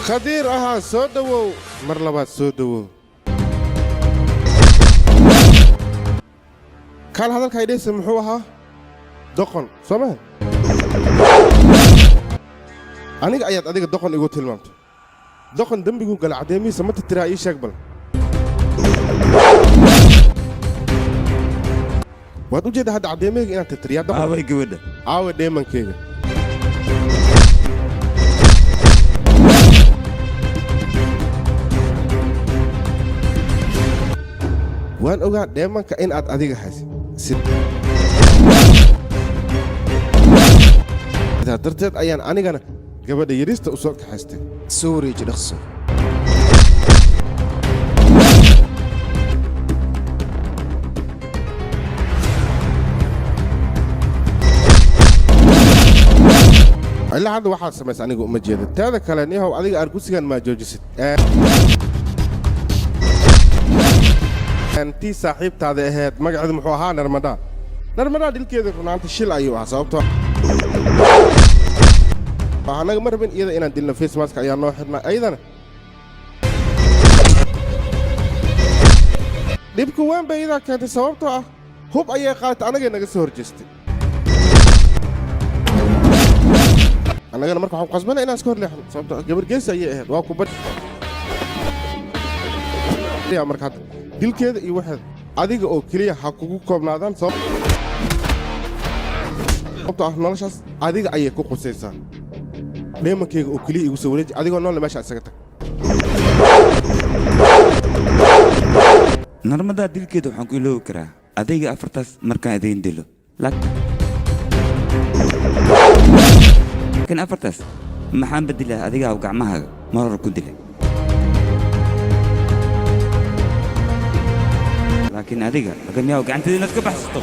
Khadiir ahaa, soo dhowow, mar labaad soo dhowow. Kaal, hadalka idhaysa muxuu ahaa? Doqon soo maha? Aniga ayaad adiga doqon igu tilmaamtay. Doqon dembiguu gala caddeemihiisa ma tirtiraa? Ii sheeg bal. Waad u jeeddaa hadda caddeemahayga inaan tirtiriyaa doqon. Aaway gabadha? Aawe dheemankeyga? Waan ogaa dheemanka in aad adiga haysid, sidaa darteed ayaan anigana gabadha yarista u soo kaxaystay. Soo wareeji dhaqso. Ilaa hadda waxaad samaysa aniga uma jeeda. Taada kale, niyahow, adiga argusigan maa joojisid? Tii saaxiibtaada ahayd magaceedu muxuu ahaa? Narmadaa. Narmadaa dhilkeeda runaanta shil ayuu ahaa, sababtoo annaga ma rabin iyada inaan dilno. Face mask ayaa noo xidhnaa ayadana. Dhibku waan bay iyadaa keentay, sababtoo ah hub ayay qaadatay, annagay naga soo horjeestay. Annagana marka waxaan ku qasbana inaan iska hor leexno, sababtoo ah gabar geesi ayay ahayd. Waa ku baryaa marka hadda dilkeeda iyo waxeeda adiga oo keliya ha kugu koobnaadaan, sababtoo ah noloshaas adiga ayay ku qusaysaa. Dheemankayga oo keliya igu soo wareeji, adigoo noole meesha isaga tag. Narmadaa dilkeeda waxaan ku iloobi karaa adayga afartaas markaan idiin dilo, laakiin afartaas maxaan bedilaa? Adigaa gacmahaaga mar hore ku dilay, laakiin adiga laga miyaa gacanteeda inaad ka baxsato.